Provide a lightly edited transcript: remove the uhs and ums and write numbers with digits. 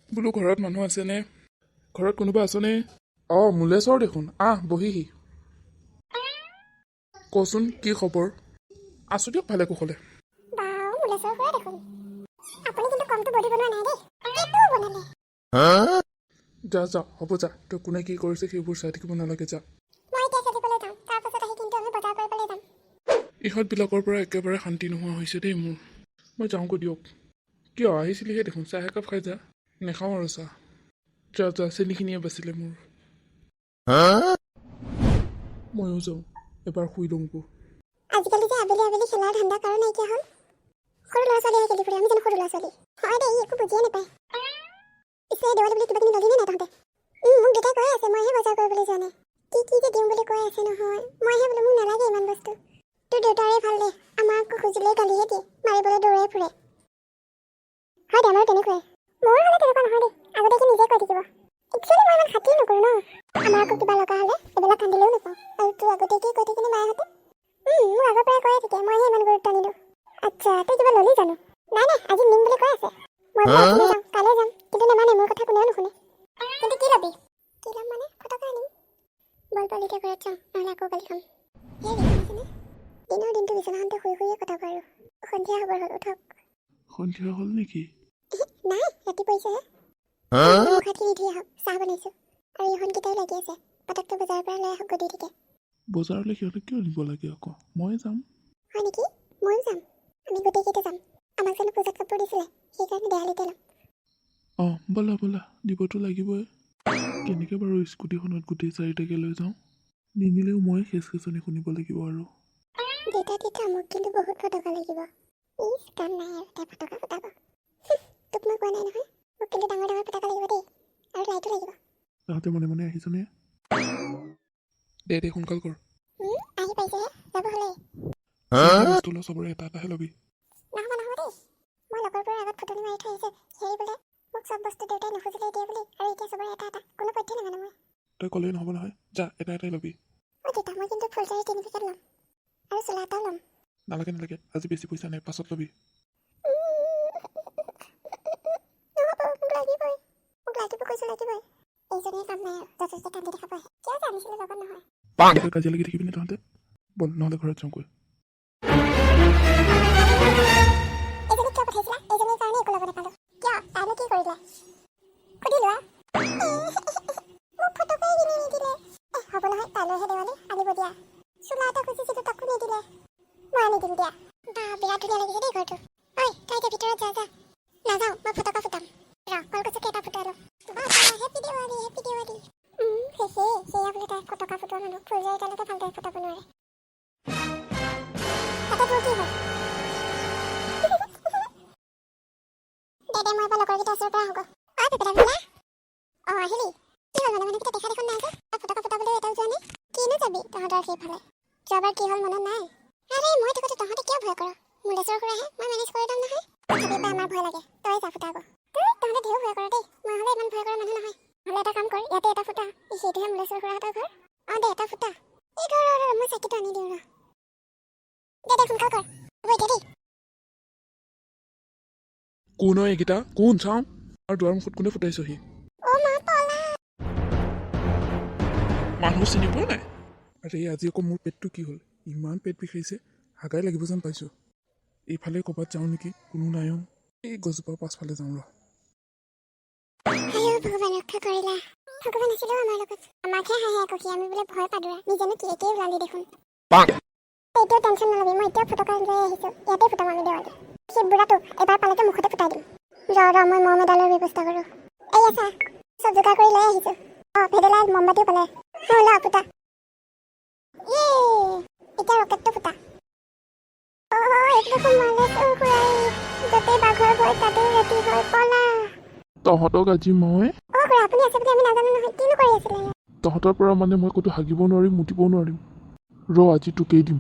বোলো ঘৰত মানুহ আছেনে? ঘৰত কোনোবা আছেনে? অঁ, মূলেশ্বৰ দেখোন, আহ বহিহি। কচোন, কি খবৰ? আছোঁ দিয়ক ভালে কুশলে। বাও, মূলেশ্বৰ খুৰা দেখোন। আপুনি কিন্তু কমটো বডি বনোৱা নাই দেই, এইটোও বনালে। যা যা, হ'ব যা। তই কোনে কি কৰিছে সেইবোৰ চাই থাকিব নালাগে, যা। মই এতিয়া খেলিবলৈ যাওঁ, তাৰ পাছত আহি কিন্তু আমি বজাৰ কৰিবলৈ যাম। ইহঁতবিলাকৰ পৰা একেবাৰে শান্তি নোহোৱা হৈছে দেই মোৰ। মই যাওঁগৈ দিয়ক। কিয়, আহিছিলিহে দেখোন, চাহ একাপ খাই যা। নেখাওঁ আৰু চাহ। যা যা, চেনিখিনিয়ে বাচিলে মোৰ। ময়ো যাওঁ, এবাৰ শুই লওঁগৈ। আজিকালি যে আবেলি আবেলি খেলাৰ ধান্দা কাৰো নাইকিয়া হ'ল। সৰু ল'ৰা ছোৱালীহে খেলি ফুৰে, আমি জানো সৰু ল'ৰা ছোৱালী? হয় দেই, ই একো বুজিয়ে নাপায়। পিছে দেৱালী বুলি কিবা কিনি ললি নে নাই তহঁতে? মোক দেউতাই কৈ আছে, মইহে বজাৰ কৰিবলৈ যোৱা নাই। কি কি যে দিওঁ বুলি কৈ আছে নহয়, মইহে বোলো মোক নালাগে ইমান বস্তু। তোৰ দেউতাৰে ভাল দে, আমাক আকৌ খুজিলেই গালিহে দিয়ে, মাৰিবলৈ দৌৰাই ফুৰে। হয় দে, আমাৰো তেনেকুৱাই। মোৰ হ'লে তেনেকুৱা নহয় দেই, আগতীয়াকৈ নিজে কৈ থাকিব। একচুৱেলি মই ইমান খাতিৰ নকৰোঁ ন। আমাৰ আকৌ কিবা লগা হ'লে এবেলা কান্দিলেও নাপাওঁ। আৰু তোৰ আগতীয়াকৈ কৈ থাকিলে মাহঁতে। মোক আগৰ পৰাই কৈয়ে থাকে, মইহে ইমান গুৰুত্ব নিদিওঁ। আচ্ছা, তই কিবা ল'লি জানো? নাই নাই, আজি নিম বুলি কৈ আছে। মই বোলো আজি নাযাওঁ, কাইলৈ যাম, কিন্তু নামানে, মোৰ কথা কোনেও নুশুনে। কিন্তু কি ল'বি? কি ল'ম মানে, ফটকা আনিম। বল বল, এতিয়া ঘৰত যাওঁ, নহ'লে আকৌ গালি খাম। হেৰি, শুনিছেনে? দিনৰ দিনটো বিচনাখনতে শুই শুইয়ে কটাব আৰু। সন্ধিয়া হ'বৰ হ'ল, উঠক। সন্ধিয়া হ'ল নেকি? নাই, ৰাতি পৰিছেহে। মুখ হাতখিনি ধুই আহক, চাহ বনাইছোঁ। আৰু ইহঁতকেইটাও লাগি আছে, পটককৈ বজাৰৰ পৰা লৈ আহক গৈ থাকে। বজাৰলৈ সিহঁতক কিয় নিব লাগে আকৌ? ময়ে যাম। হয় নেকি? ময়ো যাম, আমি গোটেইকেইটা যাম। আমাক জানো পূজাত কাপোৰ দিছিলে? সেইকাৰণে দেৱালীতে ল'ম। অঁ, ব'লা ব'লা, দিবতো লাগিবই। কেনেকৈ বাৰু স্কুটিখনত গোটেই চাৰিটাকে লৈ যাওঁ? নিনিলেও মই খেচখেচনি শুনিব লাগিব আৰু। দেউতা দেউতা, মোক কিন্তু বহুত ফটকা লাগিব। ইচ, কাম নাই আৰু, তাই ফটকা ফুটাব। তোক মই কোৱা নাই নহয়। মোক কিন্তু ডাঙৰ ডাঙৰ ফটকা লাগিব দেই, আৰু লাইটো লাগিব। তহঁতে মনে মনে আহিছনে? দে দে, সোনকাল কৰ। আহি পাইছেহে, যাব হ'লেই। বস্তু ল, চবৰে এটা এটাহে ল'বি। নহ'ব নহ'ব দেই, মই লগৰবোৰৰ আগত ফুটনি মাৰি থৈ আহিছোঁ হেৰি বোলে, মোক চব বস্তু দেউতাই নুখুজিলেই দিয়ে বুলি। আৰু এতিয়া চবৰে এটা এটা, কোনো পধ্যে নামানো মই। তই ক'লেই নহ'ব নহয়, যা, এটা এটাই ল'বি। অ' দেউতা, মই কিন্তু ফুলজাৰি 3 পেকেট ল'ম আৰু চোলা এটাও ল'ম। নালাগে নালাগে, আজি বেছি পইচা নাই, পাছত ল'বি। নহ'ব, মোক লাগিবই, মোক লাগিব কৈছোঁ, লাগিবই। এইজনীৰ কাম নাই আৰু, য'তে ত'তে কান্দি দেখা পায়। কিয় যে আনিছিলোঁ লগত নহয়। এনেকৈ কাজিয়া লাগি থাকিবিনে তহঁতে? ব'ল, নহ'লে ঘৰত যাওঁগৈ। এইজনীক কিয় পঠাইছিলা? এইজনীৰ কাৰণে একো ল'ব নাপালোঁ। কিয়, তাইনো কি কৰিলে সুধি লোৱা। মোক ফটকাই কিনি নিদিলে। এ হ'ব নহয়, তালৈহে দেৱালী, আনিব দিয়া। চোলা এটা খুজিছিলোঁ, তাকো নিদিলে। মই আনি দিম দিয়া। বা, বিৰাট ধুনীয়া লাগিছে দেই ঘৰটো। ঐ, তই এতিয়া ভিতৰত যা যা। নাযাওঁ, মই ফটকা ফুটাম। ৰ, কলগছকে এটা ফুটাই লওঁ। বা, হেপী দেৱালী, হেপী দেৱালী। শেষেই। সেয়া বোলে তাই ফটকা ফুটোৱা মানুহ, ফুলজাৰি এটালৈকে ভালদৰে ফুটাব নোৱাৰে। তাতে তোৰ কি হ'ল? দে দে, মই এবাৰ লগৰকেইটা ওচৰৰ পৰা আহোঁগৈ। ঐ পেপেটা পেপেলা, অঁ আহিলি? কি হ'ল মানে, মানুহকেইটা দেখা দেখোন নাই যে? আৰু ফটকা ফুটাবলৈও এটাও যোৱা নাই। কিনো যাবি তহঁতৰ সেইফালে? যোৱাবাৰ কি হ'ল মনত নাই? আৰে, মই থাকোঁতে তহঁতে কিয় ভয় কৰ? মূলেশ্বৰ খুৰাহে, মই মেনেজ কৰি ল'ম নহয়। তথাপি পাই আমাৰ ভয় লাগে। তই যা, ফুটা আকৌ। তই তহঁতে ঢেৰ ভয় কৰ দেই, মই হ'লে ইমান ভয় কৰা মানুহ নহয়। নহ'লে এটা কাম কৰ, ইয়াতে এটা ফুটা। এই সেইটোহে মূলেশ্বৰ খুৰাহঁতৰ ঘৰ। অঁ দে, এটা ফুটা। এই ৰ ৰ ৰ, মই চাকিটো আনি দিওঁ ৰ। দে দে, সোনকাল কৰ। হ'ব এতিয়া দেই। কোন হয় এইকেইটা? কোন চাওঁ? আৰু দুৱাৰ মুখত কোনে ফুটাইছহি? অ' মা, পলা! মানুহ চিনি পোৱা নাই? আৰে, আজি আকৌ মোৰ পেটটো কি হ'ল? ইমান পেট বিষাইছে, হাগাই লাগিব যেন পাইছোঁ। এইফালে ক'ৰবাত যাওঁ নেকি? কোনো নাই অ'। এই গছজোপাৰ পাছফালে যাওঁ ৰ। আয়ো ভগৱান, ৰক্ষা কৰিলা। ভগৱান আছিলেও আমাৰ লগত। আমাকহে হাঁহে আকৌ সি, আমি বোলে ভয় পাদুৰা। নিজেনো কি একেই ওলালি দেখোন। এতিয়াও টেনশ্যন নল'বি, মই এতিয়াও ফটকা লৈ আহিছোঁ। ইয়াতে ফুটাম আমি দেৱালী। সেই বুঢ়াটো এবাৰ পালেতো মুখতে ফুটাই দিম। ৰ ৰ, মই মম এডালৰ ব্যৱস্থা কৰোঁ। এই আছা, চব যোগাৰ কৰি লৈ আহিছোঁ। অঁ, ভেদেলাই মমবাতিও পালে। অঁ, ল ফুটা। ইয়ে, এতিয়া ৰকেটটো ফুটা। অঁ, এইটো দেখোন মালেশ্বৰ খুৰাই। য'তেই বাঘৰ ভয় তাতেই ৰাতি হয়, পলা। তহঁতক আজি মই অ' খুৰা, আপুনি আছে বুলি আমি নাজানো নহয়। কিনো কৰি আছিলে ইয়াত? তহঁতৰ পৰা মানে মই ক'তো হাগিব নোৱাৰিম, মুতিবও নোৱাৰিম। ৰ, আজি তোকেই দিম।